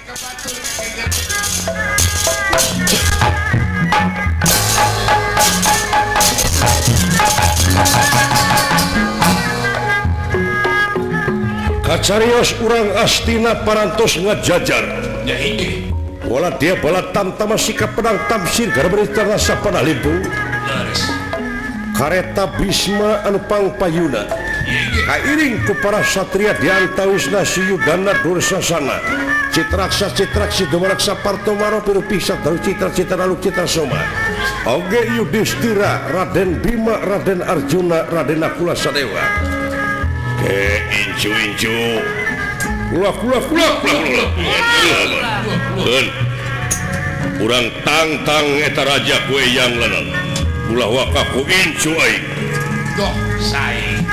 Kacarios urang Astina parantos ngajajar. Wala dia bala tamtama sikap pedang tamsir garberita rasa panah limpu. Kareta Bisma anu pangpayuna. Kairing ku para satria diantawisna Suyudana Dursasana. Citraksa Citraksi Dumaraksa Partomaro Pirupiksa Daru Citra Citra Lalu Citra Soma. Oge Yudhistira Raden Bima Raden Arjuna Raden Nakula Sadewa. Incu incu ulah ulah ulah ulah ulah urang tangtang eta raja kue yang lanang ulah wakaku incu aing doh saing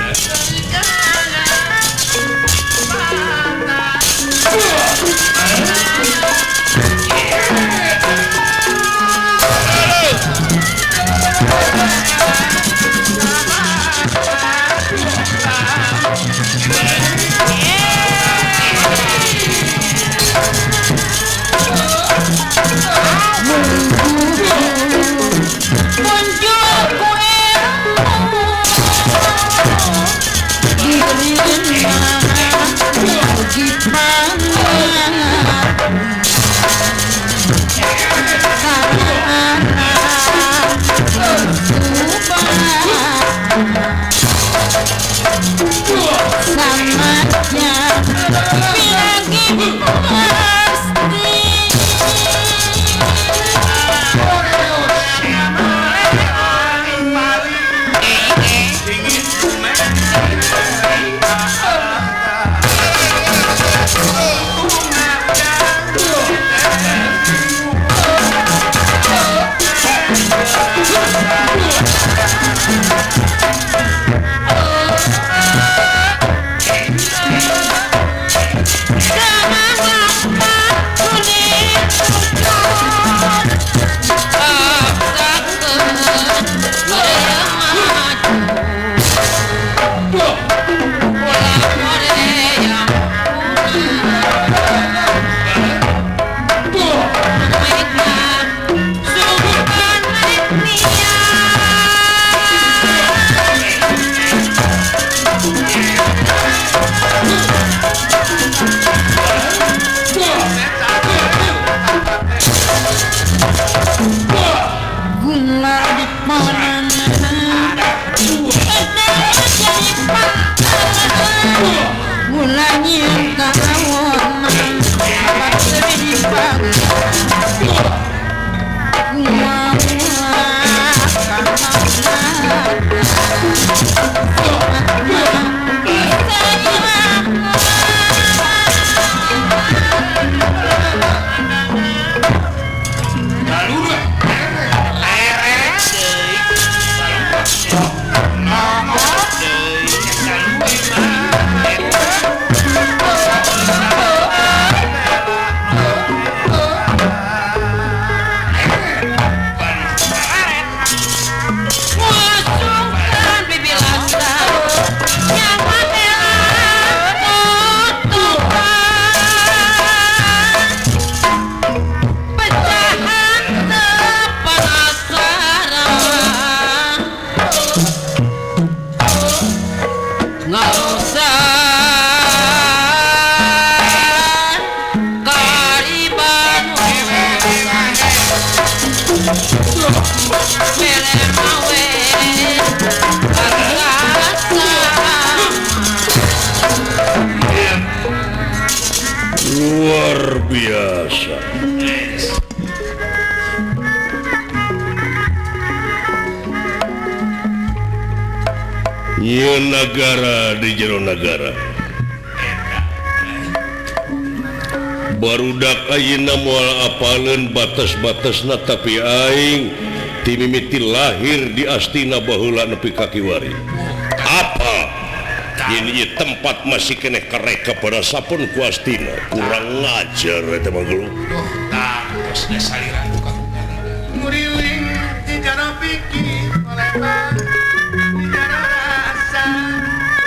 Luar biasa. Nyeun nagara di jero nagara. Barudak ayeuna moal apaleun batas-batasna tapi aing timimiti lahir di Astina baheula nepi ka kiwari. Apa? Ini tempat masih keneh kareka pada sapun ku Astina. Kurang ngajar eta mah geuleuh. Duh, tah tos saliran ku Muriling di jero pikir lebar di jero rasa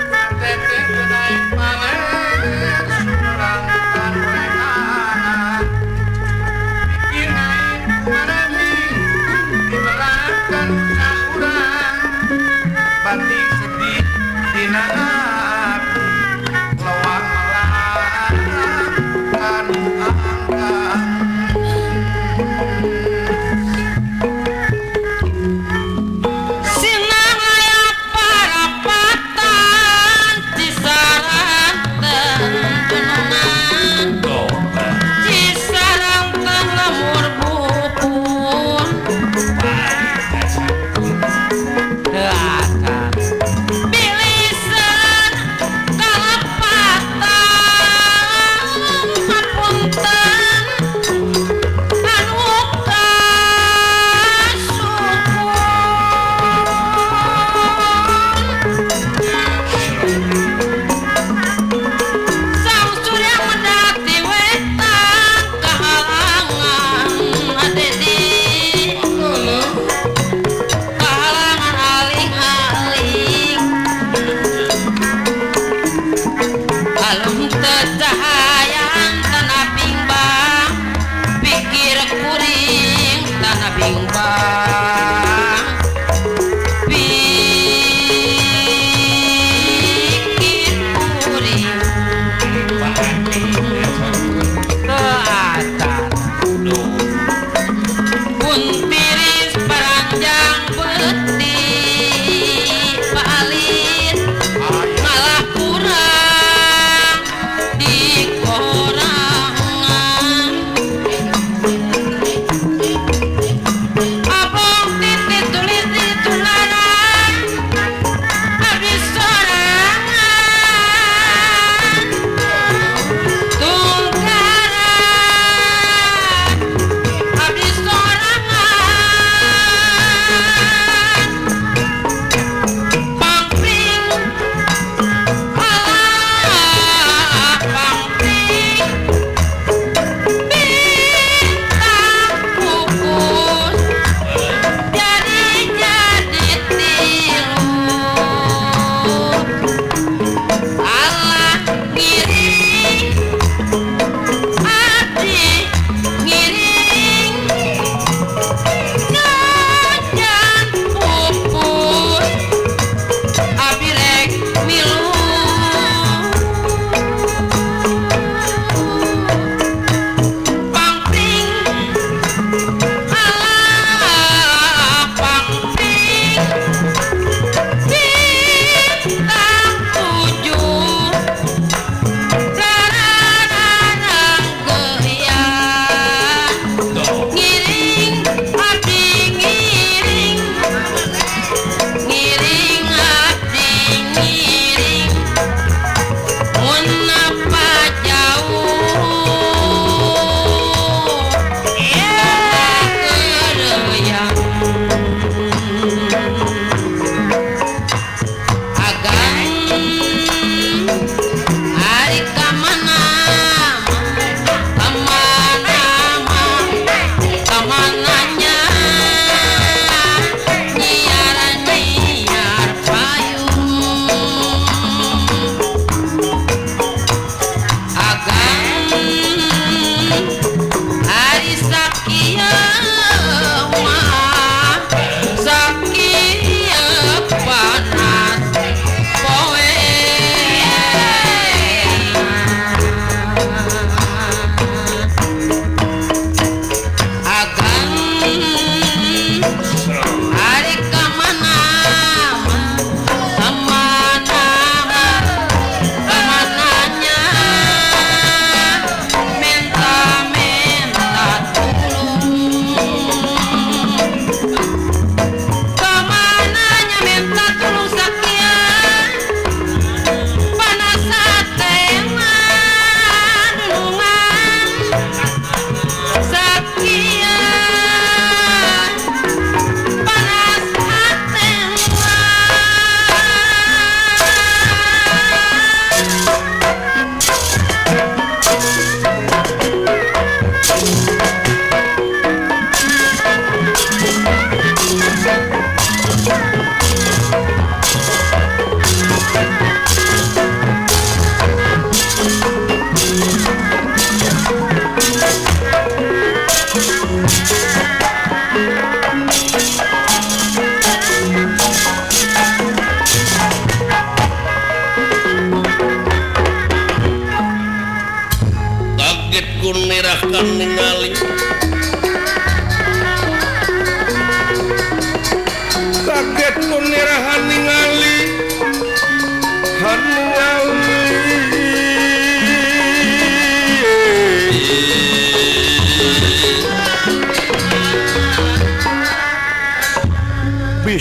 teteh naik paler surang tanah. Batik sedih dina api lewang melang kanu angkang Sinang aya parapatan Cisaranten gunungan Cisaranten lemur bubun Deuakan Bilisan kalepatan hapunten anu kasukun Sang surya mendaki wetan kahalangan adedi kahalangan aling-aling alum teu cahayaan tanah bimbang pikir kuring tanah bimbang pikir kuring teu acan pun tiris paranjang beuti paalit malah kurang di korangan abong titik tulis di tularan abdi sorangan tungkaran abdi sorangan pangpring alah pangpring bintang pupus jadi jadi tilu alah ngiring abdi ngiring najan pupus abdi rek milu pangpring alah pangpring bintang tujuh rarararang geuyan ngiring abdi ngiring ngiring abdi ngiring mun napa jauh kereuyang agan ari ka mana ka mana ka mananya nyiar nyiar payung agan ari sakieu mah sakieu panas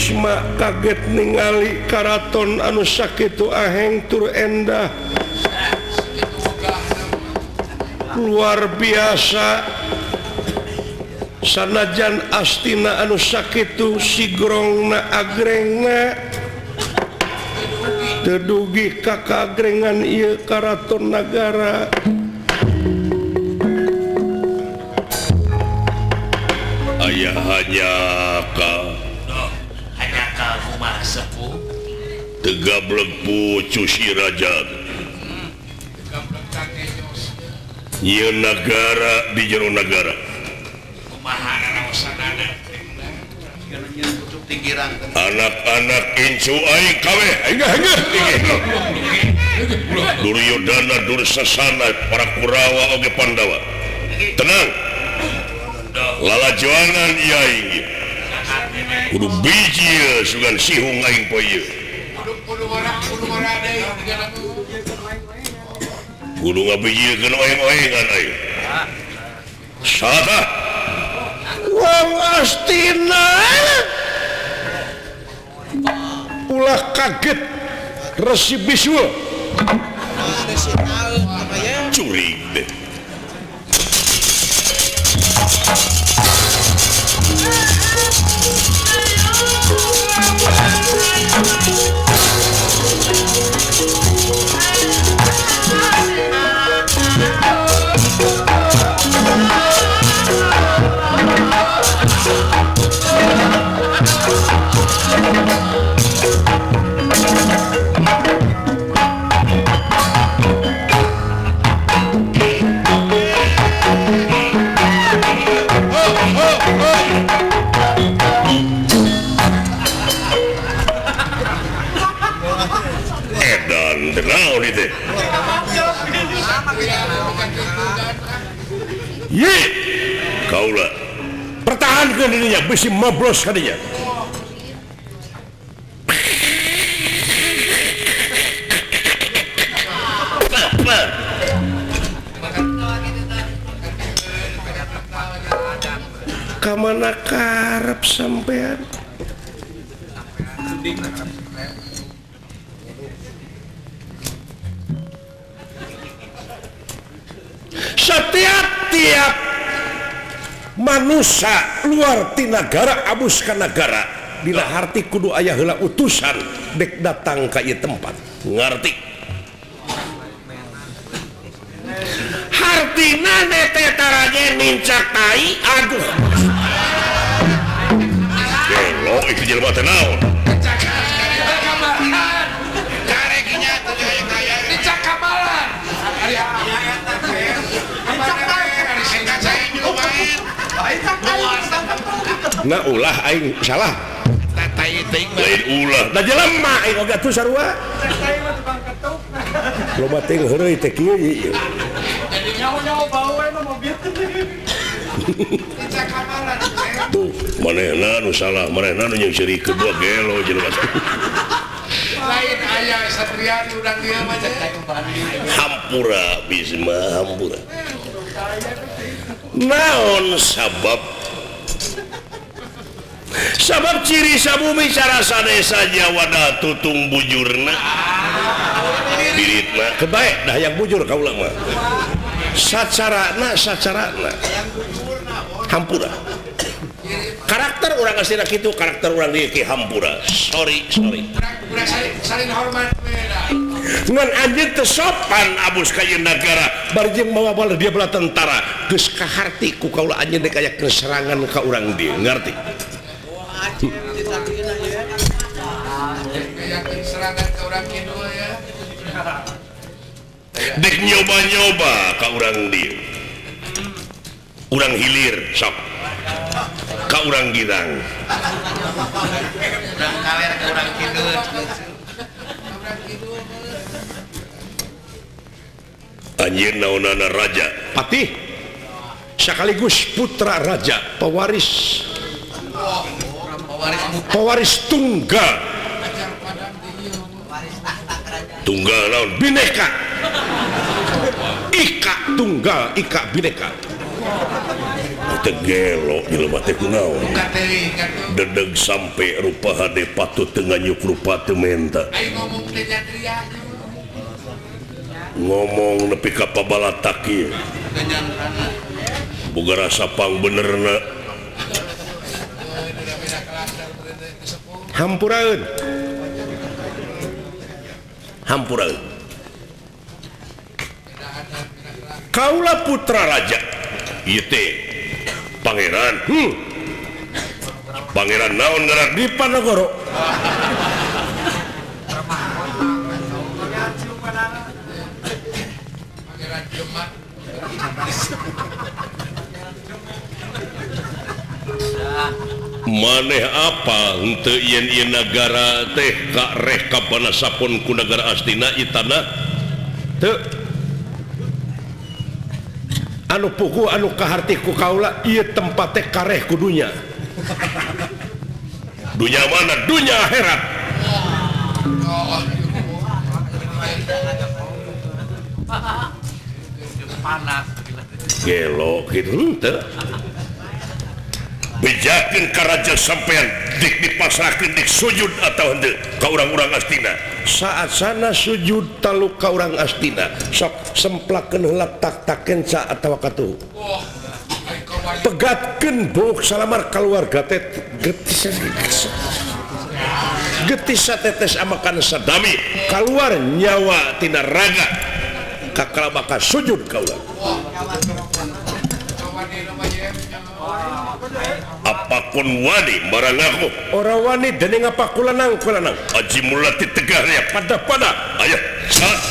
Bisma kaget ningali karaton anu sakitu aheng tur endah. Luar biasa. Sanajan astina anu sakitu sigrongna agrengna teu dugi ka kaagrengan ieu karaton nagara. Aya hanya ka kumaha sepuh teu gablek pucu si raja. Ieu nagara di jero nagara. Anak-anak incu aing kabeh Duryodana Dursasana para Kurawa oge Pandawa. Tenang. Lalajoanan ieu aing. Kudu biji sugan sihung aing poe ieu. Kudu ngabijilkeun oeng-oengan aing. Salah. Wong astina ulah kaget Resi Biswa curig deh. Edan naon ieu teh? Ye, kaula pertahankeun dirinya bisi moblos kadinya. Kamana karep sampean? Setiap-tiap manusia luar ti nagara abus ka nagara dina harti kudu aya heula utusan dek datang ka ieu tempat. Ngarti? Hartina teh taraje nincak tai aduh. Gelo itu jelema teh naon? Nah ulah aing salah. Lain ulah. Da jelema aing oge atuh sarua. Loba teuing heureuy teh kieu ieu. Jadi nyaho-nyaho bau we mah mobil. Tuh, manehna nu salah, manehna nu nyeuseurikeun kedua gelo jelema. Lain aya satria urang dieu mah Hampura Bisma, hampura. Naon sabab? Sabab ciri sabumi cara sadesa Jawa tutung bujurna. Biritna kebaik dah yang bujur kaula mah. Sacarana sacarana. Hampura. Karakter urang asli kitu, karakter urang dieu ki hampura. Sorry, sorry. Saling hormat we da. Ngan anjeun teu sopan abus ka ieu nagara, bari jeung mawa bala dia bala tentara, geus kaharti ku kaula anjeun dek aya serangan ka urang dieu, ngarti? Dek nyoba-nyoba ka urang dieu. Urang hilir sok. Ka urang girang. Urang kaler ka urang kidul. Anjeun naonana raja? Patih. Sekaligus putra raja, pewaris. Pewaris tunggal. Tunggal naon? Bineka. Ika tunggal, ika bineka. Tegelo jelema teh kunaon dedeg sampe rupa hade patut teu nganyuk rupa teu menta ngomong nepi ka pabalatak ieu boga rasa pang benerna hampuraeun hampuraeun kaula putra raja ieu teh pangeran pangeran naon ngaran Dipanegoro maneh apa henteu yen ieu nagara teh kareh ka panasapun ku nagara Astina ieu tanah teu anu pugu anu kaharti ku kaula ieu tempat teh kareh ku dunya. Dunya mana? Dunya akhirat. Gelo kitu henteu. Bejakeun ka raja sampean dik dipasrahkeun dik sujud atau henteu ka urang-urang Astina. Saat sana sujud taluk ka urang Astina, sok semplakeun heula tak-taken sa atawa katuhu. Pegatkeun buuk salamar kaluarga teh getis getis satetes amakan sadami kaluar nyawa tina raga kakala maka sujud ka urang. Apapun wani marang aku ora wani dening apa kulanang kulanang aji mulati tegahnya pada-pada ayo salat.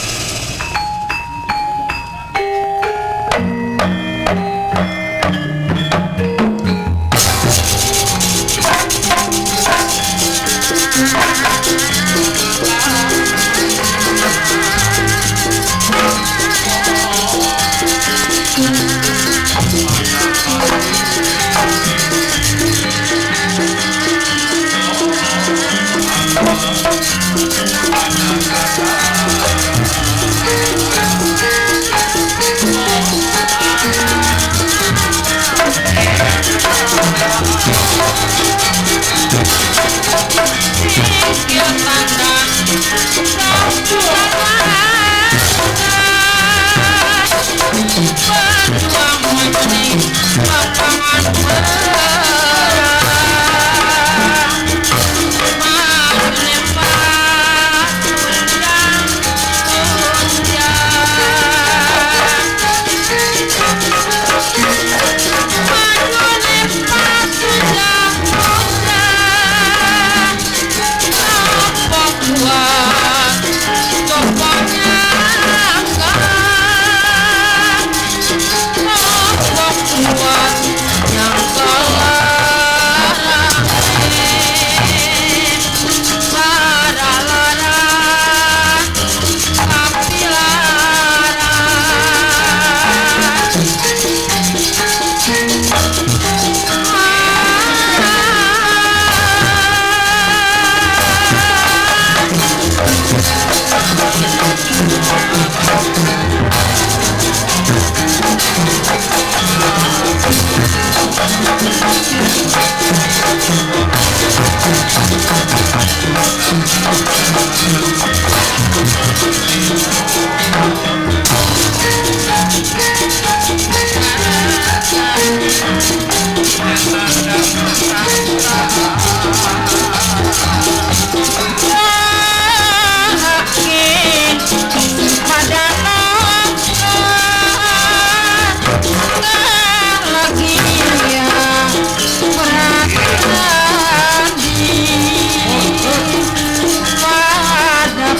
Pada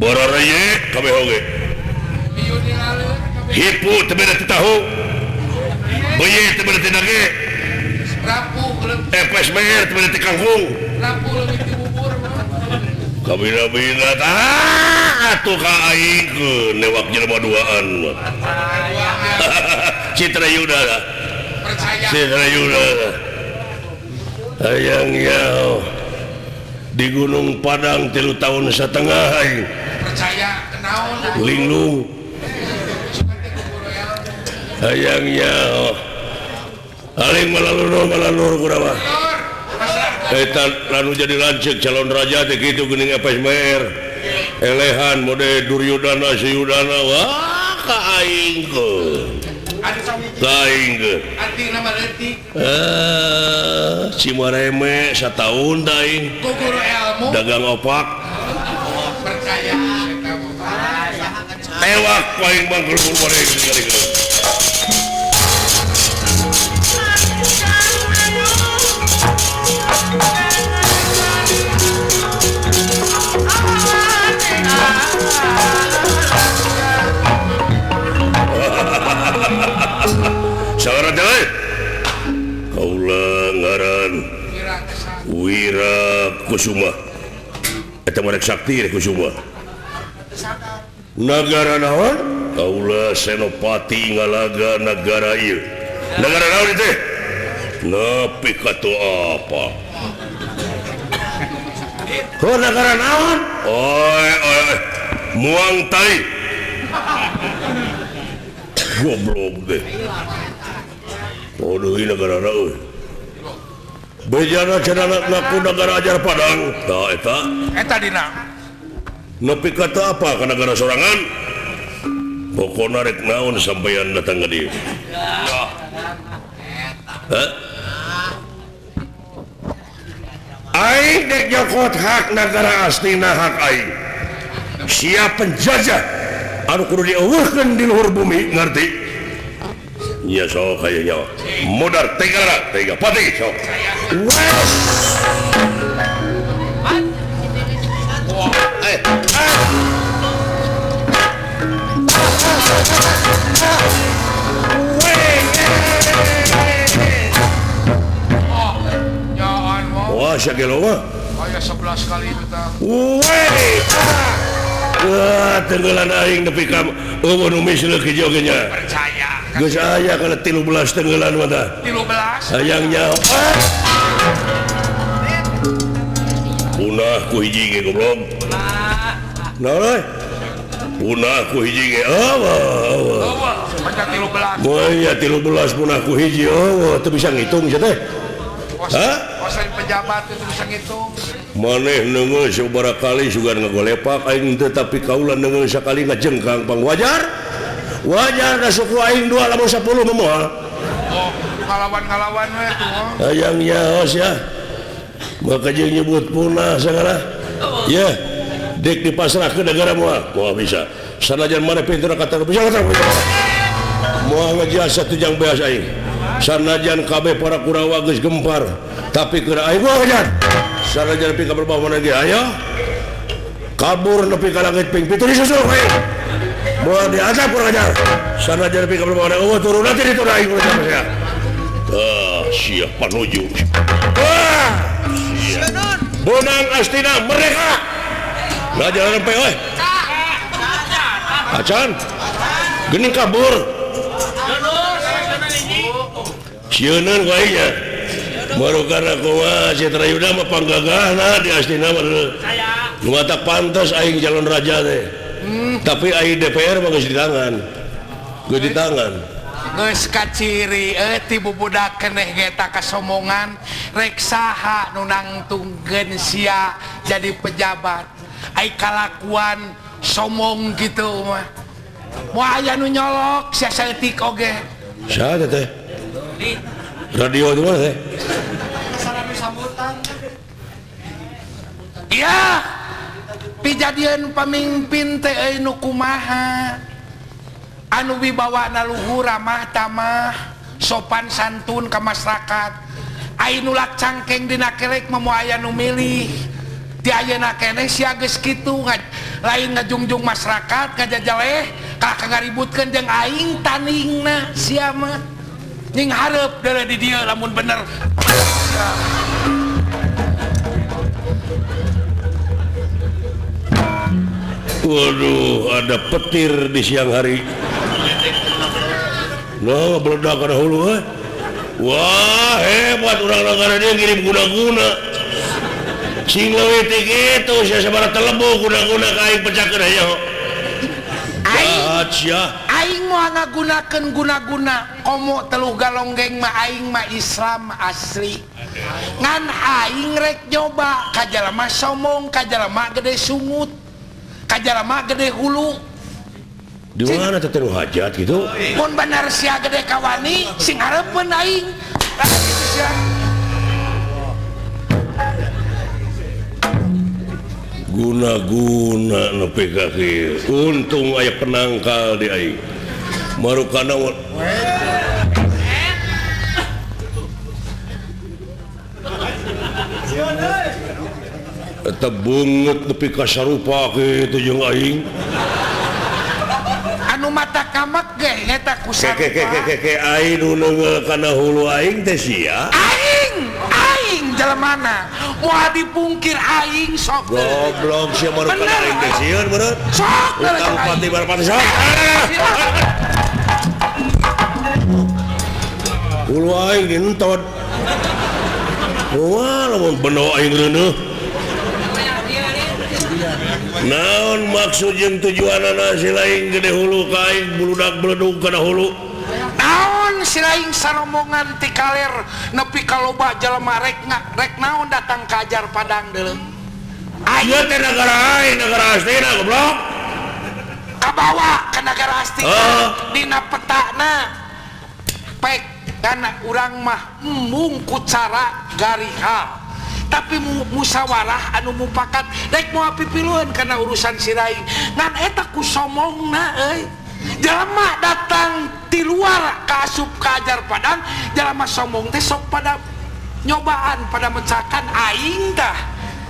Bararaye kabeh oge. Hipu teu beda ti tahu. Beuye teu beda ti dage. FSBR teu beda ti kangkung. Rapuh leuwih ti bubur. Kabina-bina tah atuh ka aing keun newak jelema duaan mah. Citra Yuda lah. Percaya. Citra Yuda lah. Hayang nyaho di Gunung Padang 3 tahun setengah aing. Percaya kenaon linglung. Hayang nyaho aling malalur kumaha. Eta lalu jadi lanceuk calon raja teh kitu geuning FSMR. Elehan mode Duryodana Suyudana wah ka aing keun. Lain ke. Cimareme sataun aing. Dagang opak. Percaya. Tewak paling bangkrut bareng kali-kali. Saudara teh kaula ngaran Wira Kusuma eta mah rek sakti rek Kusuma nagara naon kaula Senopati ngalaga nagara ieu nagara naon teh nepi ka teu apa oh nagara naon oi oi muang tai goblok deh. Waduh ini negara euy. Bejana cenah ngaku negara ajar Padang. Tah eta. Eta dina. Nepi ka teu apa ka negara sorangan? Pokona rek naon sampeyan datang ka dieu. Hah? Aing dek nyokot hak negara astina hak aing. Siap penjajah anu kudu dieuweuhkeun di luhur bumi ngerti? Nya sok aya nyawa. Modar tega tega pati sok. Wes. Wah, sia gelo mah. Aya 11 kali itu tah. Weh. Wah, tenggelan aing nepi ka eueuh nu misleuk hiji oge nya. Percaya. Geus aya kana 13 tenggelan mah tah. 13. Hayang nyaho. Punah ku hiji ge goblok. Naon euy? Punah ku hiji ge. Eueuh. Eueuh, maca 13. Moal nya 13 punah ku hiji eueuh teu bisa ngitung sia teh. Hah? Kos pejabat itu bisa ngitung. Maneh neungeul sabaraha kali sugan ngagolepak aing teu tapi kaula neungeul sakali ngajengkang pang wajar. Wajar da suku aing 2 lamun 10 mah moal. Oh, ngalawan-ngalawan we tuh. Hayang nyaho sia. Maka jeung nyebut punah sagala. Ye, dek dipasrahkeun negara moal. Moal bisa. Sanajan maneh pinter kata bisa kata. Moal ngejasa tujang beas aing. Sanajan kabeh para Kurawa geus gempar, tapi keur aing moal ngejar. Sanajan nepi ka berbah mana ge aya. Kabur nepi ka langit ping 7 disusul aing. Moal diazab kurang ajar. Sanajan nepi ka berbah mana eueuh turun nanti diturun aing kurang ajar sia. Ah, sia panuju. Ah, sia. Bonang Astina merdeka. Lah jalan pe euy. Acan. Geuning kabur. Sieuneun ku aing nya. Baru karena kumaha Citra Yuda mah panggagahna di Astina mah. Nu matak pantes aing calon raja teh. Tapi aing DPR mah geus di tangan. Geus di tangan. Geus kaciri euy ti bubudak keneh ge ta kasomongan rek saha nu nangtungkeun sia jadi pejabat. Ai kalakuan somong kitu mah. Moal aya nu nyolok sia saeutik oge. Saha teh? Radio itu mana teh? Iya, pijadieun pamimpin teh euy nu kumaha? Anu wibawana luhur ramah tamah, sopan santun ka masyarakat. Ai nu lak cangkeng dina kerek mah moal aya nu milih. Ti ayeuna keneh sia geus kitu Lain ngajungjung masyarakat ngajajaleh kalah ngaributkeun jeung aing taningna sia mah. Nying hareup deuleu di dieu lamun bener. Waduh, ada petir di siang hari. Nah, meledak kana hulu euy. Wah, hebat urang negara dia ngirim guna-guna. Sing leuwih ti kitu sia sabaraha telebu guna-guna ka aing pecahkeun hayo. Aing moal ngagunakeun guna-guna komo teluh galonggeng mah aing mah Islam asli. Ngan aing rek nyoba ka jalma somong, ka jalma gede sungut, ka jalma gede hulu. Di mana teh nu hajat gitu? Mun bener sia gede kawani sing hareupeun aing. Guna-guna nepi ka kieu. Untung aya penangkal di aing. Marukana eta bungut nepi ka sarupa kitu jeung aing. Anu mata kamak ge eta ku sarupa. Ke aing nu neungeul kana hulu aing teh sia. Aing, aing jelemana. Moal dipungkir aing sok. Goblok sia marukana aing teh sieun meureun. Sok utang pati barpati sok. Hulu aing dientot. Wah, lamun beno aing reuneuh. Naon maksud jeung tujuanana si lain gede hulu ka aing buludak beledug kana hulu? Naon si lain saromongan ti kaler nepi ka loba jelema rek rek naon datang ka Ajar Padang deuleu. Ieu teh nagara aing, nagara Astina goblok. Kabawa ka nagara Astina dina petana. Pek kana urang mah embung ku cara gariha. Tapi musyawarah anu mupakat rek moal pipilueun kana urusan si Raing. Ngan eta ku somongna euy. Jelema datang ti luar ka asup ka Ajar Padang, jelema somong teh sok pada nyobaan, pada mecakan aing tah.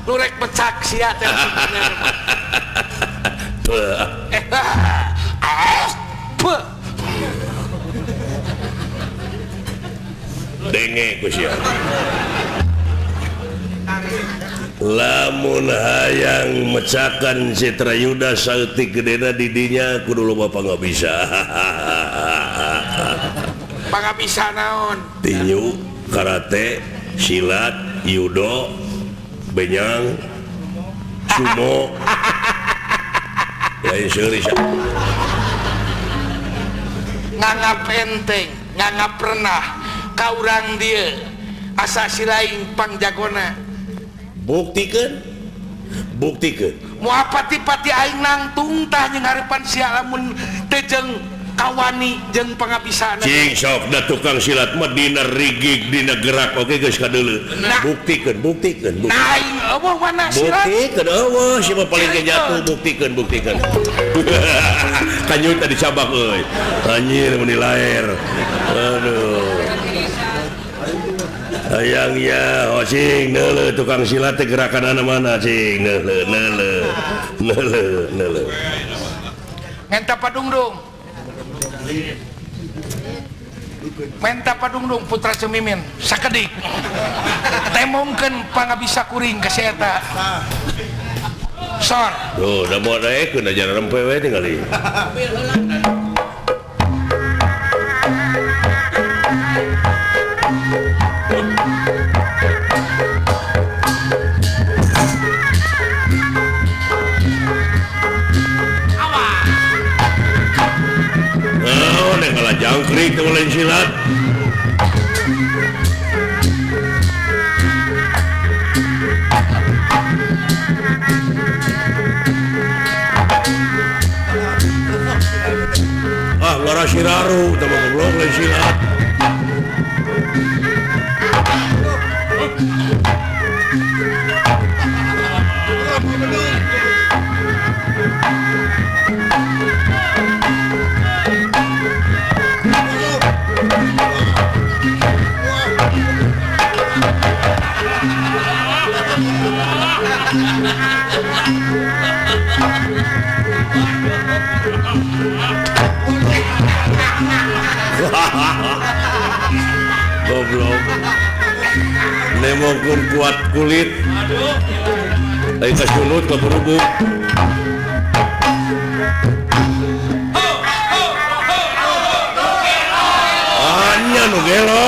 Lu rek mecak sia teh. Denge ku sia. Lamun hayang mecakan Citra Yuda saeutik gedena didinya kudu loba pangabisa. Pangabisa naon? Tinju, karate, silat, judo, benyang, sumo. Lain seuri sia. Nganggap enteng, nganggap pernah ka urang dieu. Asa si lain pangjagona. Buktikan, buktikan. Moal pati-pati aing nangtung tah jeung harapan sia lamun teu jeung kawani jeung pangabisana. Cing sok da tukang silat mah dina rigig dina gerak oge geus kadeuleu. Buktikan, buktikan, buktikan. Nah aing eueuh mana silat? Buktikan eueuh sia mah paling ge jatuh, buktikan, buktikan. Kanyut tadi cabak euy. Anjir mun dilaer. Aduh. Hayang ya, oh cing neuleuh tukang silat teh gerakanana mana cing neuleuh neuleuh neuleuh neuleuh. Menta padungdung. Menta padungdung putra Cemimin sakedik. Temongkeun pangabisa kuring ka si eta. Sor. Duh, da moal daekeun ajaran rempe we tingali. Jangkrik teh lain silat. Ah, ngara siraru teh mah goblok lain silat. Goblok. Nemongkeun kuat kulit. Aduh. Ai kasunut ka berubuk. Anya nu gelo.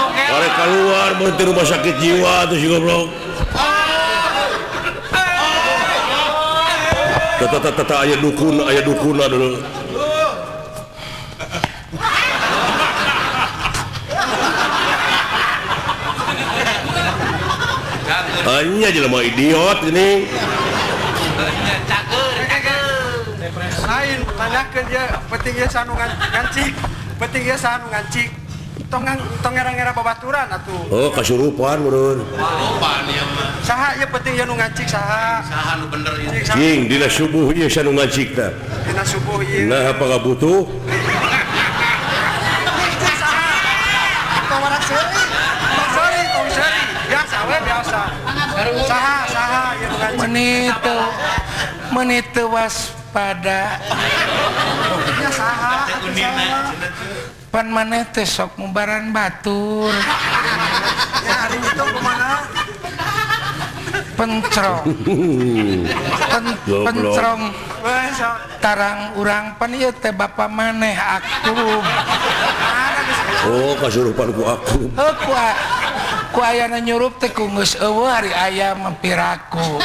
Karek keluar berhenti rumah sakit jiwa tuh si goblok. Tata tata aya dukun dulu. Hanya jelema idiot ini. Lain tanyakeun ye penting ye sanu ngancik. Penting ye sanu ngancik. Tong tong ngera-ngera babaturan atuh. Oh, kasurupan meureun. Kasurupan ieu mah. Saha ieu penting ye nu ngancik saha? Saha nu bener ieu? Cing dina subuh ieu sanu ngancik tah. Dina subuh ieu. Nah, apa butuh? Saha? Tong warak seuri. Tong seuri, tong seuri. Biasa we biasa. Saha, saha ieu nu ngancik. Menit teu waspada. Ya saha? Pan maneh teh sok mubaran batur. Ya ari itu kumaha? Pencrong. Pencrong. Tarang urang pan ieu teh bapa maneh akrub. Oh, kasurupan ku akrub. Heuh ku ayana nyurup teh ku geus eueuh ari aya mah piraku.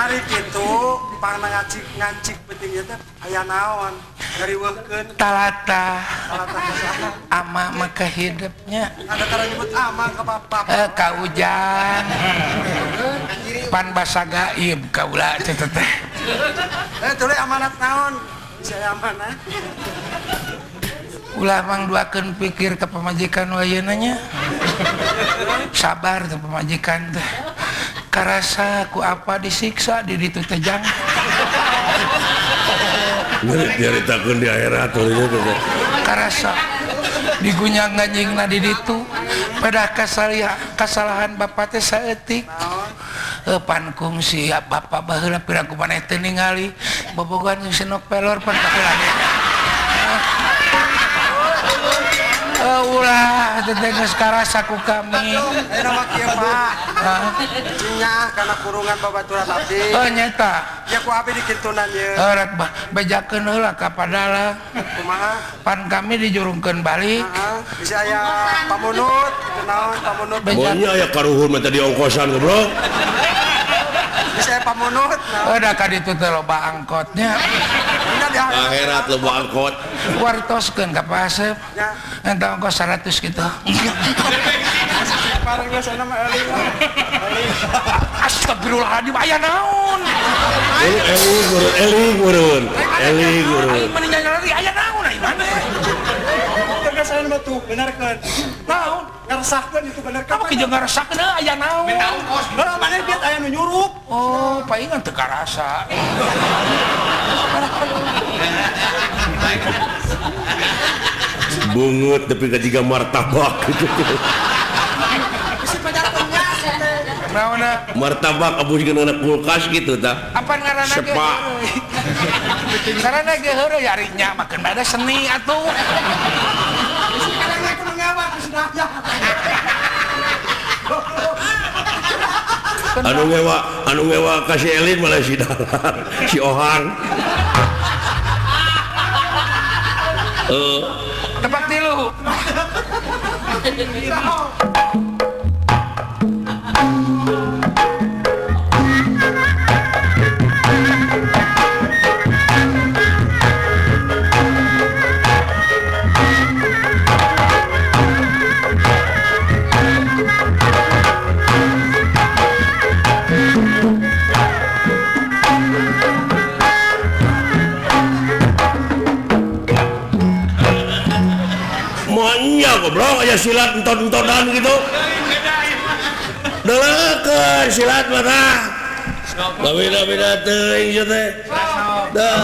Ari kitu pangna ngancik penting ieu teh aya naon? Ngariweuhkeun talata. Talata saha? Ama maka hidupnya. Ada tara nyebut ama ka bapak. Ka Ujang. Pan basa gaib kaula teh teh. Tuluy amanat naon? Bisa amanat. Ulah mangduakeun pikir ka pamajikan ayeuna nya. Sabar teh pamajikan teh. Karasa ku apa disiksa di ditu teh jang. Nyaritakeun di akhirat teh. Karasa digunyang-ganjingna di ditu. Pedah kasalahan bapak teh saeutik. Pan kungsi bapak baheula piraku maneh teu ningali bobogohan jeung senok pelor pan baheula. Ulah teh geus karasa ku kami. Ayeuna mah kieu Pak. Nya kana kurungan babaturan abdi. Oh nyata. Ya ku abdi dikintunan ye. Rek bejakeun heula ka padala. Kumaha? Pan kami dijurungkeun balik. Heeh. Bisa aya pamunut, naon pamunut. Monya aya karuhun mah tadi ongkosan goblok. Bisa aya pamunut. Oh da ka ditu teh loba angkotnya. Akhirat loba angkot. Wartoskeun ka Pak Asep. Entah ongkos 100 gitu. Paling geus aya mah eling. Astagfirullahaladzim aya naon? Eling meureun. Eling meureun. Aing mah nyari aya naon ai maneh? Tegas aya mah tuh benerkeun. Naon? Ngaresahkeun itu bener. Kamu ki jeung ngaresahkeun aya naon? Minta ongkos. Heuh maneh biat aya nu nyurup. Oh, paingan teu karasa. Bungut tapi ka jiga martabak gitu. Naonna? Martabak abus jeung anak kulkas gitu tah. Apa ngaranna ge? Sepa. Ngaranna ge heureuy ari nya makeun bae seni atuh. Sekarang aku ngawak sudah ya. Anu ngewa ka si Elin malah si Dalar, si Ohang. Tepat tilu. Goblok aya silat enton-entonan gitu. Delekeun silat mah tah. Beda-beda teuing ieu teh. Dah.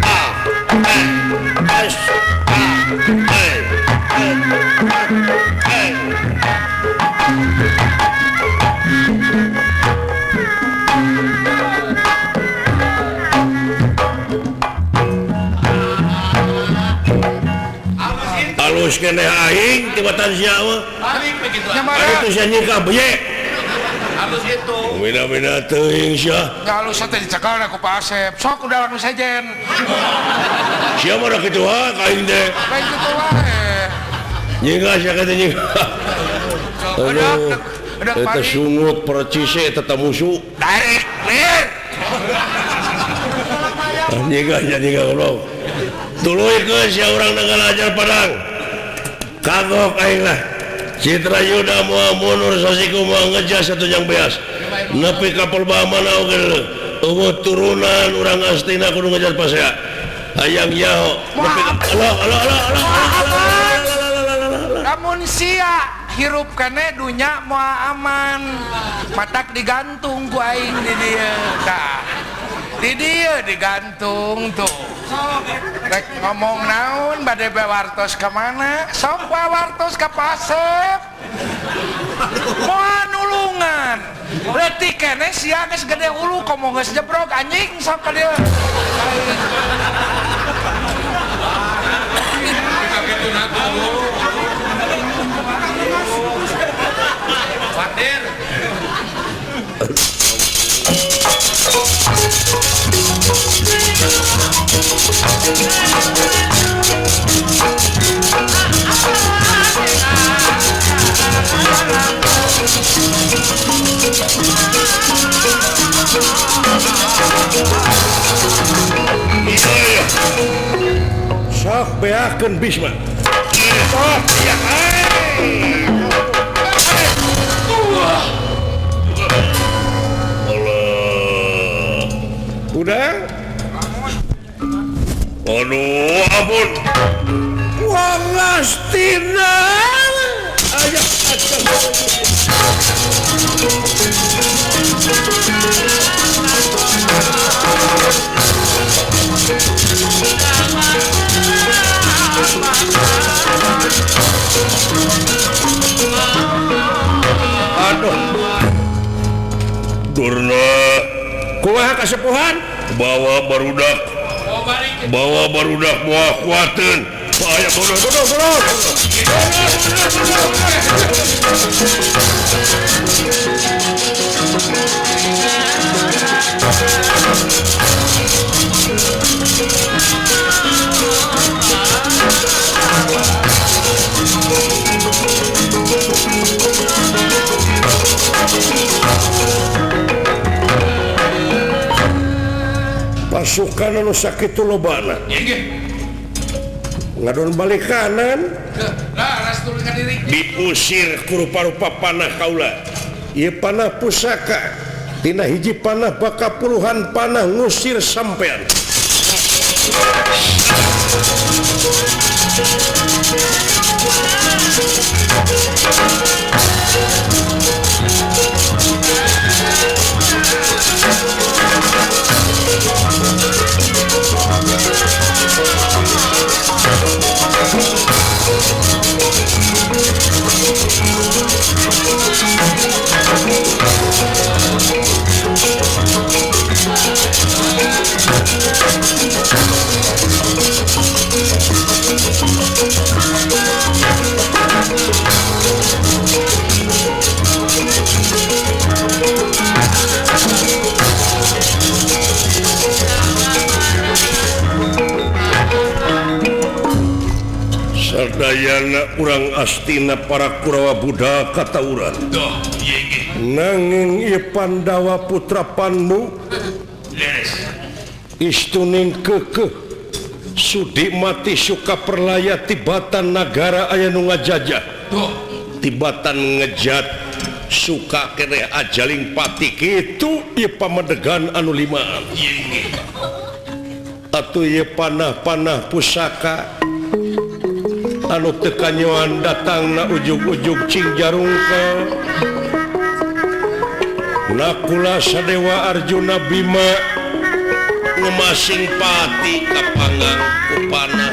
A A S A E E E. Halus keneh aing tibatan sia mah. Balik itu sia nyingkah beye. Halus itu. Mina-mina teuing sia. Halus teh dicekal ku Pak Asep. Sok udah anu sejen. Sia mah da kitu wae ka aing teh. Lain kitu wae. Nyingkah sia teh nyingkah. Aduh. Eta sungut percise eta musuh. Daek lir. Nyingkah sia nyingkah goblok. Tuluy geus sia urang ngalajar padang. Kagok aing lah. Citra Yuda moal mundur sasiku moal ngejas satu yang beas. Nepi ka mana oge eueuh turunan urang Astina kudu ngejar pasea. Hayang nyaho nepi ka Allah Allah Allah Allah. Lamun sia hirup keneh dunya moal aman. Matak digantung ku aing di dieu. Tah. Di dieu digantung tuh. Rek ngomong naon bade wartos ka mana? Sok wartos ka Pasep. Moal nulungan. Leutik keneh sia geus gede ulu komo geus jebrog anjing sok ka dieu. Fatir. Sok beakeun Bisma. Sok ya. Allah. Udah? Aduh, ampun. Wong Astina. Ayah, aduh. Durna. Kumaha kasepuhan? Bawa barudak. Bawa barudak moal kuateun. Aya bodoh bodoh bodoh. Pasukan anu sakitu lobana. Ngadon balik kanan. Diusir ku rupa-rupa panah kaula. Ieu panah pusaka. Tina hiji panah baka puluhan panah ngusir sampean. Sadayana urang Astina para Kurawa Buddha katauran. Nanging ieu Pandawa putra Pandu istuning kekeh sudi mati suka perlaya tibatan nagara aya nu ngajajah. Tibatan ngejat suka keneh ajaling pati kitu ieu pamedegan anu limaan. Atuh ieu panah-panah pusaka anu teu kanyoan datangna ujug-ujug cing jarungkel. Nakula Sadewa Arjuna Bima ngemasing pati kapanggang ku panah.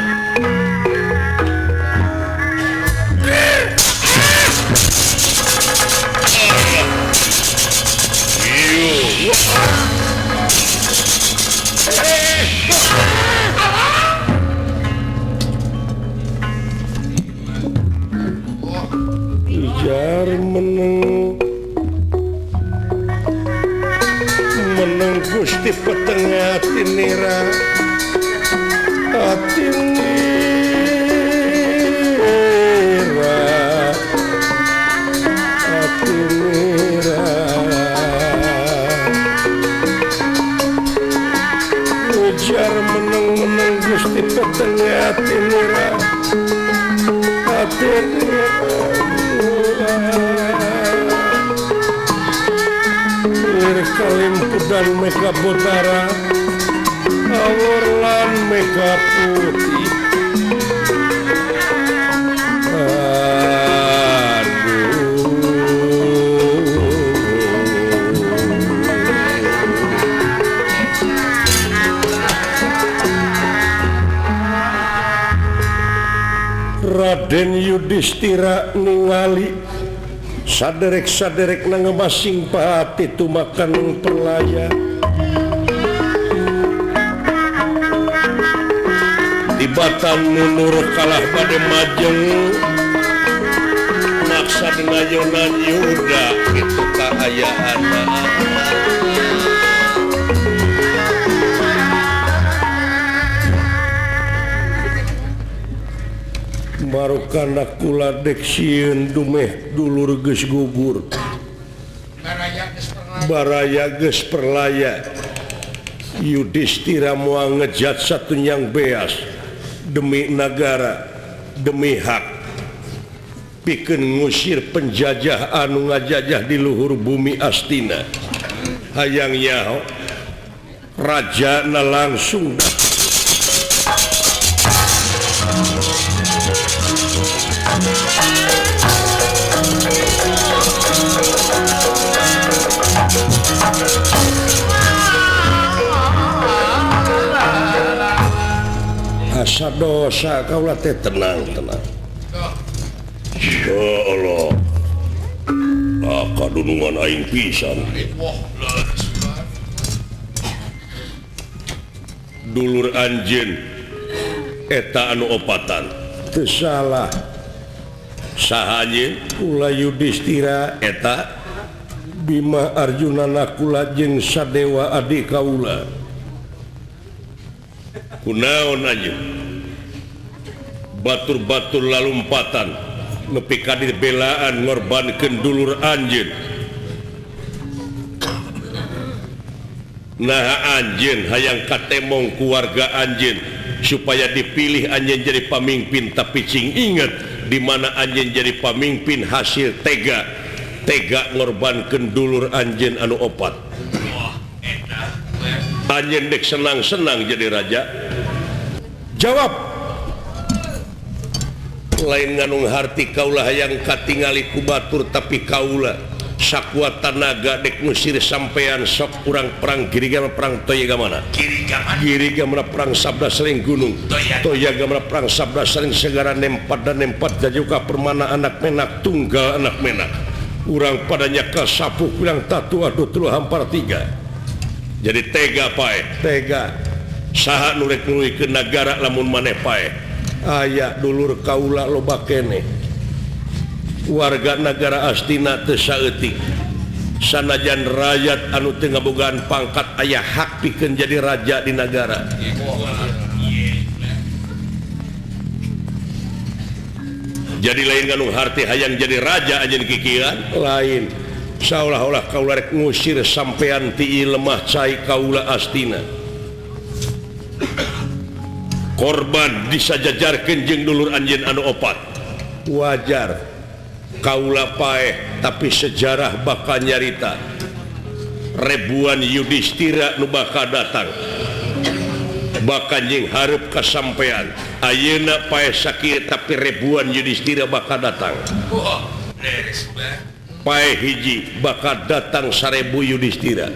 Meneng-meneng Gusti peteng atinira atinira atinira ujar meneng-meneng Gusti peteng atinira atinira kalimpudan mega botara awur lan mega putih. Aduh Raden Yudhistira ningali saderek-saderek nangemasing pati tumakan perlaya di batan nunur kalah pada majeng maksa dengayonan Yuda itu kaayaan. Marukana kula dek sieun dumeh dulur geus gugur baraya geus perlaya. Yudhistira moal ngejat satunyang beas demi nagara demi hak pikeun ngusir penjajah anu ngajajah di luhur bumi Astina. Hayang nyaho rajana langsung asa dosa kaulah teh tenang tenang. Ya Allah, kadunungan aing pisan. Dulur anjeun eta anu opatan teu salah. Saha anjeun? Kula Yudhistira eta Bima Arjuna Nakula jeung Sadewa adi kaula. Kunaon anjeun? Batur-batur lalumpatan nepi ka dibelaan ngorbankeun dulur anjeun. Naha anjeun hayang katemong ku warga anjeun supaya dipilih anjeun jadi pamimpin, tapi cing inget di mana anjeun jadi pamimpin hasil tega tega ngorbankeun dulur anjeun anu opat. Anjeun dek senang-senang jadi raja. Jawab. Lain nganung harti kaulah hayang katingali ku batur, tapi kaula sakuat tanaga dek ngusir sampean sok urang perang giriga perang toya mana? Giriga mana perang sabda seling gunung, toya mana perang sabda seling segara nempat dan nempat jajuka permana anak menak tunggal anak menak. Urang padanya kasapu bilang tatu aduh telu hampar tiga. Jadi tega pae, tega. Saha nu rek nuluykeun nagara lamun maneh pae. Aya dulur kaula loba keneh. Warga nagara Astina teu saeutik. Sanajan rakyat anu teu ngabogaan pangkat aya hak pikeun jadi raja di nagara. Jadi lain nganung harti hayang jadi raja anjeun kikiran, lain. Saolah-olah kaula rek ngusir sampean ti lemah cai kaula Astina. Korban disajajarkeun jeung dulur anjeun anu opat. Wajar kaula paeh, tapi sejarah bakal nyarita ribuan Yudhistira nu bakal datang bakal jeung hareup kasampean. Ayeuna paeh sakieu tapi ribuan Yudhistira bakal datang. Paeh hiji bakal datang 1000 Yudhistira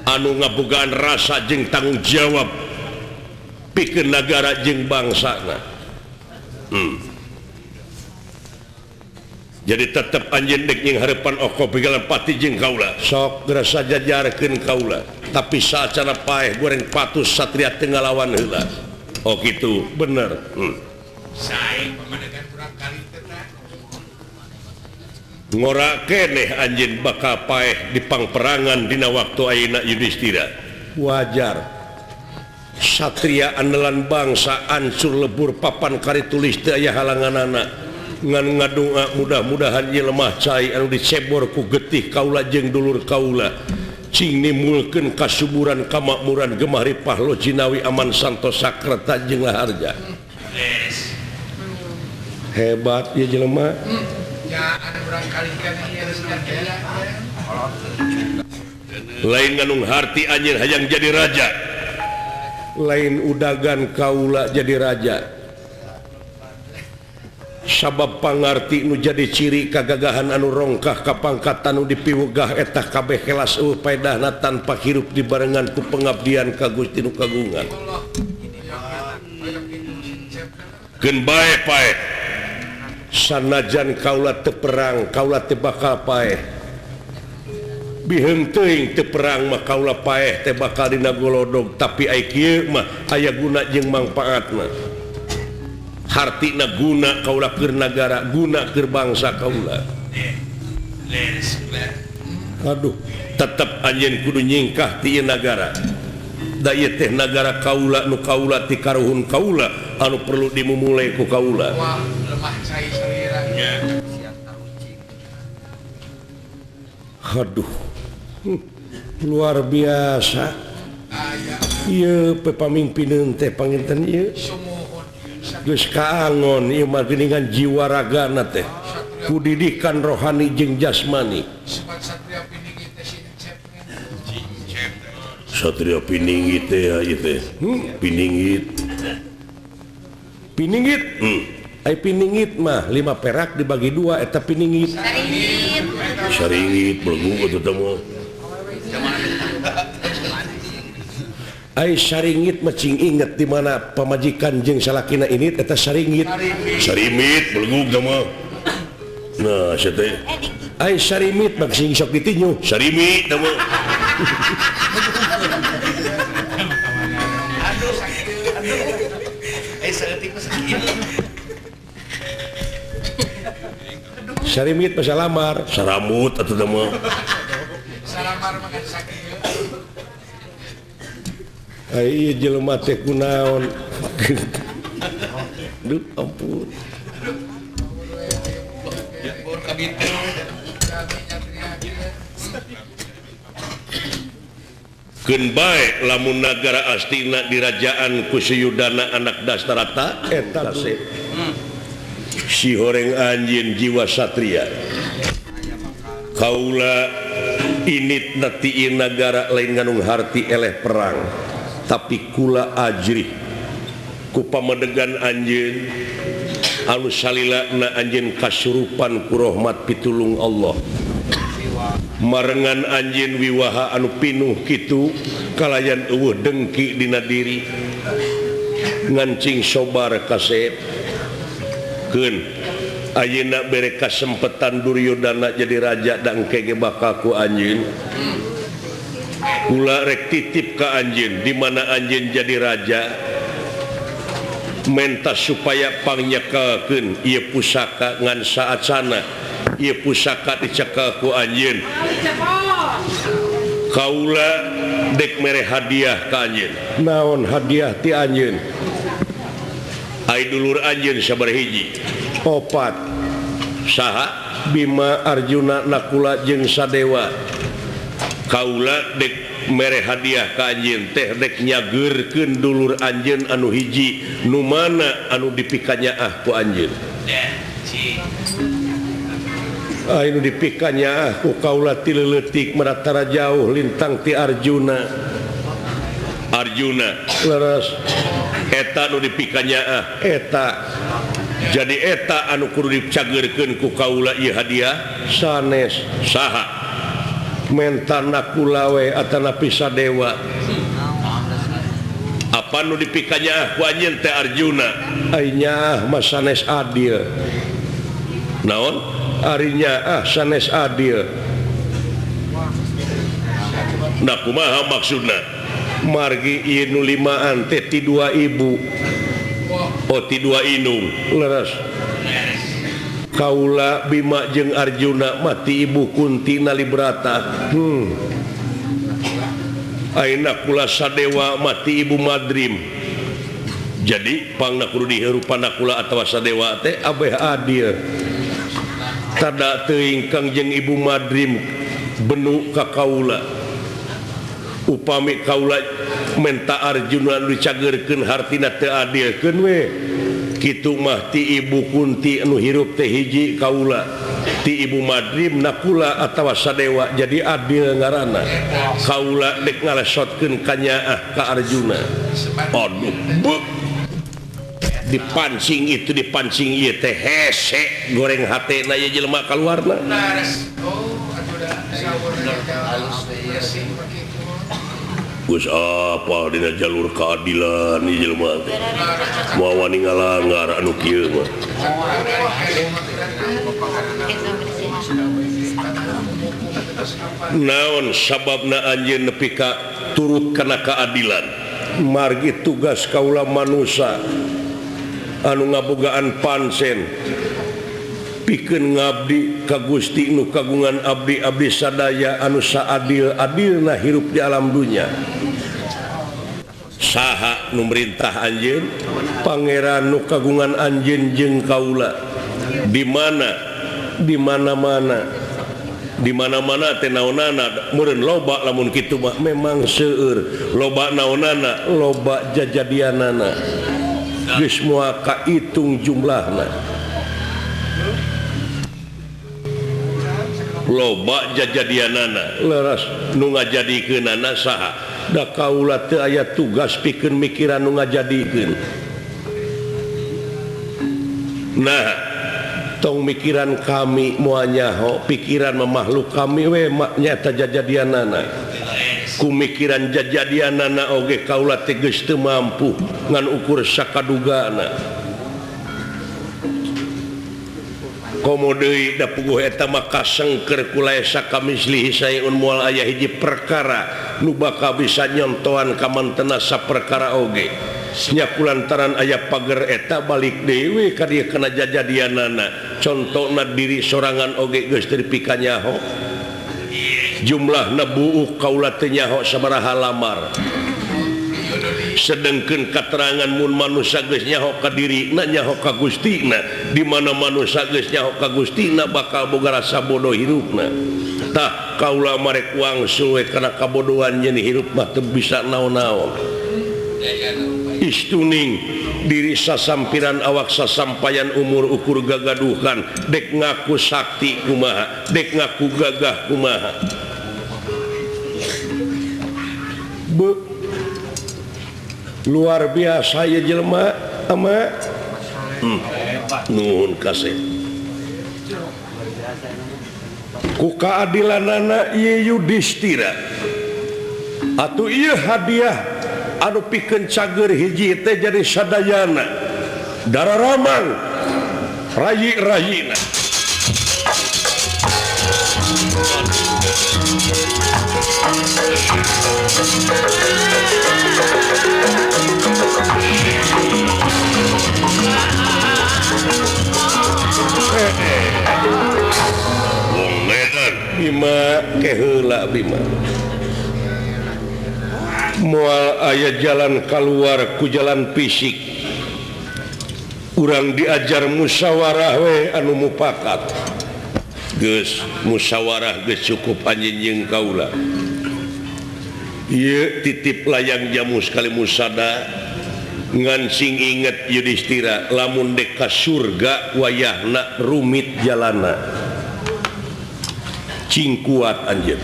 anu ngabogaan rasa jeung tanggung jawab pikeun nagara jeung bangsana. Jadi tetep anjeun dek jeung hareupan oko pigalan pati jeung kaula. Sok geura sajajarkeun kaula, tapi saacana paeh goreng patus satria teu ngalawan heula. Oh kitu, bener. Sae pamadegan kurang kali teh. Ngora keneh anjeun bakal paeh di pangperangan dina waktu ayeuna Yudhistira. Wajar. Satria andalan bangsa ancur lebur papan kari tulis teu aya halanganana. Ngan ngadonga mudah-mudahan ieu lemah cai anu dicebor ku getih kaula jeung dulur kaula. Cing nimulkeun kasuburan kamakmuran gemah ripah lo jinawi aman santosa kerta jeung laharja. Hebat ieu jelema. Lain nganung harti anjeun hayang jadi raja, lain udagan kaula jadi raja. Sabab pangarti nu jadi ciri kagagahan anu rongkah kapangkatan nu dipiwegah eta kabeh kelas eueuh paedahna tanpa hirup dibarengan ku pengabdian ka Gusti nu kagungan. Keun bae paeh. Sanajan kaula teu perang, kaula teu bakal paeh. Biheung teuing teu perang mah kaula paeh teh bakal dina golodog, tapi ai kieu mah aya guna jeung mangpaatna. Hartina guna kaula keur nagara, guna keur bangsa kaula. Aduh, tetep anjeun kudu nyingkah ti ieu nagara. Da ieu teh nagara kaula nu kaula ti karuhun kaula anu perlu dimumule ku kaula. Wah, lemah cai salira. Aduh, luar biasa. Ieu pamimpineun teh panginten ieu. Geus kaangon ieu mah geuningan jiwa ragana teh. Ku didikan rohani jeung jasmani. Satria piningit teh ieu teh. Piningit. Piningit. Ai piningit mah 5 perak dibagi 2 eta piningit. Saringit. Saringit belegu atuh teh mah. Ai saringit mah cing inget di mana pamajikan jeung salakina ini eta saringit. Sarimit belegu teh mah. Nah, sia teh. Ai sarimit mah sing sok ditinju. Sarimi teh mah. Aduh sakit. Aduh. Eh saeutik mah sakit. Sarimit mah salamar, saramut atuh teh mah. Salamar mah sakit. Ai ieu jelema teh kunaon. Duh ampun. Keun bae lamun nagara Astina dirajaan ku Suyudana anak Dastarata eta si horeng anjeun jiwa satria. Kaula init ti nagara lain nganung harti eleh perang, tapi kula ajrih ku pamedegan anjeun anu salila na anjeun kasurupan ku rahmat pitulung Allah. Marengan anjeun wiwaha anu pinuh kitu kalayan eueuh dengki dina diri ngancing sobar kasep. Keun ayeuna bere kasempetan Duryodana jadi raja da engke ge bakal ku anjeun. Kula rek titip ka anjeun di mana anjeun jadi raja menta supaya pangnyekeukeun ieu pusaka ngan saacana ieu pusaka dicekel ku anjeun. Kaula dek mere hadiah ka anjeun. Naon hadiah ti anjeun? Ai dulur anjeun sabaraha hiji? Opat. Saha? Bima, Arjuna, Nakula jeung Sadewa. Kaula dek mere hadiah ka anjeun teh dek nyageurkeun dulur anjeun anu hiji nu mana anu dipikanyaah ku anjeun. Anu dipikanyaah ku kaula ti leutik maratara jauh lintang ti Arjuna. Arjuna leres eta nu dipikanyaah eta. Jadi eta anu kudu dicageurkeun ku kaula ieu hadiah sanes. Saha? Menta Nakula we atanapi Sadewa. Apa nu dipikanyaah ku anjeun teh Arjuna? Ai nyaah mah sanes adil. Naon? Ari nyaah sanes adil. Nah kumaha maksudna? Margi ieu nu limaan teh ti dua ibu. Oh ti dua indung. Leres. Kaula Bima jeung Arjuna mati Ibu Kunti Nalibrata. Ayeuna Nakula Sadewa mati Ibu Madrim. Jadi pangna kudu dihirupan Nakula atawa Sadewa teh abeh adil. Tada teuing Kang jeung Ibu Madrim benu ka kaula. Upami kaula menta Arjuna nu dicageurkeun hartina teu adilkeun we. Kitu mah ti Ibu Kunti anu hirup teh hiji kaula, ti Ibu Madrim Nakula atawa Sadewa jadi adil ngaranna. Kaula dek ngalesotkeun kanyaah ka Arjuna. Aduh, beuh. Dipancing itu dipancing ieu teh hese goreng hatena ieu jelema kaluarna. Geus apa dina jalur keadilan ieu jelema teh. Moal wani ngalanggar anu kieu mah. Naon sababna anjeun nepi ka turut kana keadilan? Margi tugas kaula manusa anu ngabogaan pansen pikeun ngabdi ka Gusti nu kagungan abdi abdi sadaya anu saadil-adilna hirup di alam dunya. Saha nu merintah anjeun? Pangeran nu kagungan anjeun jeung kaula. Di mana? Di mana-mana. Di mana-mana teh naonana meureun loba lamun kitu mah memang seueur. Loba naonana, loba jajadianana. Geus moal kaitung jumlahna. Loba jajadianana leres nu ngajadikeunana saha? Da kaula teu aya tugas pikeun mikiran nu ngajadikeun. Nah, tong mikiran kami moal nyaho, pikiran mah makhluk kami we nyata jajadianana. Ku mikiran jajadianana oge kaula teh geus teu mampu ngan ukur sakadugana. Komo deui da puguh eta mah kasengker ku laesa kamislihi saeun moal aya hiji perkara nu bakal bisa nyontohan ka mantena saperkara oge. Nya kulantaran aya pager eta balik deui we ka dieu kana jajadianana. Contona diri sorangan oge geus teu dipikanyaho. Jumlahna buuk kaula teu nyaho sabaraha lamar. Sedengkeun katerangan mun manusa geus nyaho ka dirina nyaho ka Gustina, di mana manusa geus nyaho ka Gustina bakal boga rasa bodoh hirupna. Tah kaula marek wangsul we kana kabodohan nyeun hirup mah teu bisa naon-naon. Istuning diri sasampiran awak sasampayan umur ukur gagaduhan dek ngaku sakti kumaha, dek ngaku gagah kumaha. Luar biasa ya jelema ama. Nuhun kasih. Ku keadilanana ieu Yudhistira. Atuh ieu hadiah anu pikeun cager hiji teh jadi sadayana. Dararamang rayi-rayina. Wong edan Bima keheula Bima. Moal aya jalan keluar ku jalan fisik. Urang diajar musyawarah we anu mupakat. Geus musyawarah geus cukup anjeun jeung kaula. Ieu titip layang jamu sekali musada ngan sing inget Yudhistira lamun dek ka surga wayahna rumit jalana. Cing kuat anjeun.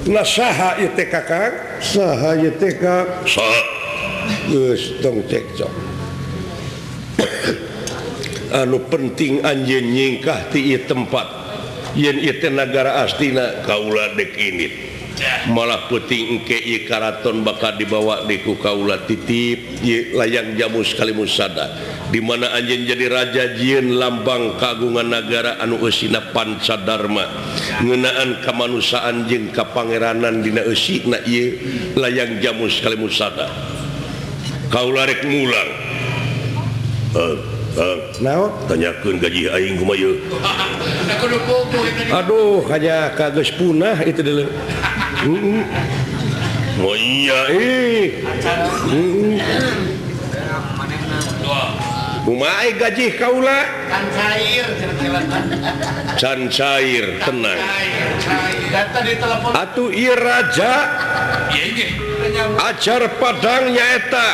Nah saha ieu teh Kakang? Saha ieu teh Kang? Saha. Geus tong cekcok. Anu penting anjeun nyingkah ti ieu tempat. Yen ieu teh nagara Astina kaula dek indit. Malah peuting engke ieu karaton bakal dibawa deui ku kaula titip ieu layang jamu sekali musada. Di mana anjeun jadi raja jieun lambang kagungan nagara anu eusina pancadarma ngeunaan kamanusiaan jeung kapangeranan dina eusina ieu layang jamu sekali musada. Kaula rek mulang. Kang, naon? Tanyakeun gaji aing kumaha ieu. Aduh, hanya kageus punah itu deuleu. Heeh. Oh iya ih. Kumaha gaji kaula? Can cair Can cair, tenang. Cair. Atuh ieu raja ajar padang nyaeta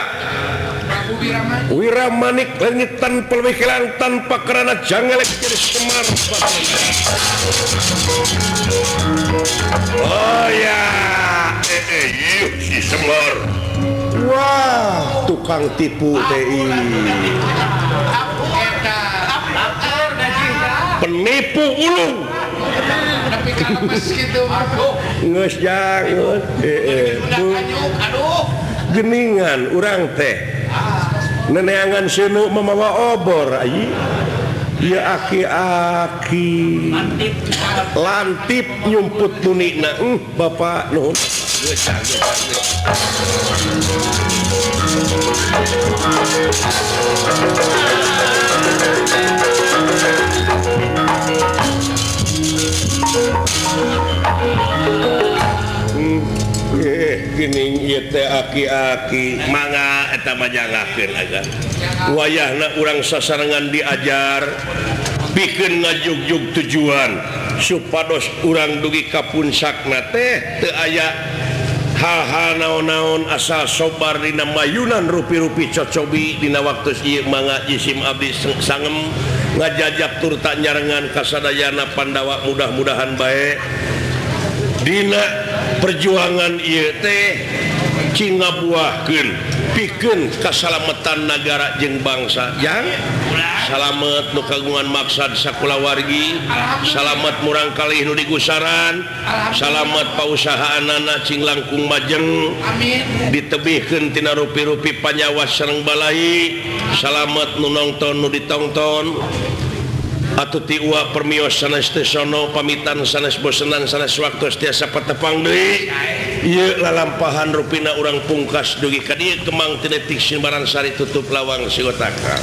Wiramanik leungit tanpa wikilan tanpa kerana jangelek jadi Semar. Oh ya, si Semar. Wah, tukang tipu TI. Penipu ulung. Geus jangan. Geningan urang teh. Neneangan seuneu mamawa obor ayi. Ieu aki-aki lantip nyumput tunina. Bapak nuhun. Geuning ieu teh aki-aki mangga eta mah jangakeun aga. Wayahna urang sasarengan diajar pikeun ngajugjug tujuan supados urang dugi ka puncakna teh teu aya hal-hal naon-naon asal sobar dina mayunan rupi-rupi cocobi dina waktu ieu mangga jisim abdi sangem ngajajab turta nyarengan kasadayana Pandawa mudah-mudahan bae dina perjuangan ieu teh cing ngabuahkeun pikeun kasalametan nagara jeung bangsa yang salamet nu kagungan maksad sakulawargi salamet murang kalih nu digusaran salamet pausahaanana cing langkung majeng ditebihkeun tina rupi-rupi panyawas sareng balai salamet nu nongton nu ditongton atuh ti ua permios sanes teu sono pamitan sanes bosenan sanes waktu tiasa patepang deui ieu lalampahan rupina urang pungkas dugi ka dieu Kemang ti detik Simbaran Sari tutup lawang sigotaka.